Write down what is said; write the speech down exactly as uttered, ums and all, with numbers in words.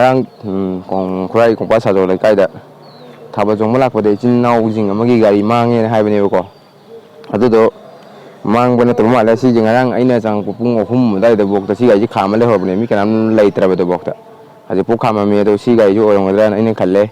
ꯉꯔꯥꯡ ꯎꯝ, ꯈꯣꯡ- ꯈꯨꯔꯥꯏ ꯈꯣꯡꯄꯥ ꯁꯥꯖꯣ ꯂꯩꯀꯥꯏꯗ ꯊꯥꯕꯜ ꯆꯣꯡꯕ ꯂꯥꯛꯄꯗ ꯏꯆꯤꯟ ꯏꯅꯥꯎꯁꯤꯡ ꯑꯃꯒꯤ ꯒꯥꯔꯤ ꯃꯥꯡꯉꯦꯅ ꯍꯥꯏꯕꯅꯦꯕꯀꯣ꯫ ꯑꯗꯨꯗꯣ ꯃꯥꯡꯕ ꯅꯠꯇꯕ ꯃꯥꯜꯂꯦ꯫ ꯁꯤꯁꯦ ꯉꯔꯥꯡ ꯑꯩꯅ ꯆꯪꯉꯛꯄ ꯄꯨꯡ ꯑꯍꯨꯝ ꯑꯗꯨꯋꯥꯏꯗꯐꯥꯎꯗ ꯁꯤ ꯒꯥꯔꯤꯁꯦ ꯈꯥꯝꯃ ꯂꯩꯍꯧꯔꯕꯅꯦ, ꯃꯤ ꯀꯅꯥꯝ ꯂꯩꯇ꯭ꯔꯕꯗꯨꯐꯥꯎꯗ꯫ ꯍꯧꯖꯤꯛꯐꯥꯎ ꯈꯥꯝꯃꯝꯃꯤ꯫ ꯑꯗꯣ ꯁꯤ ꯒꯥꯔꯤꯁꯦ ꯑꯣꯏꯔꯝꯒꯗ꯭ꯔꯅ ꯑꯩꯅ ꯈꯜꯂꯦ꯫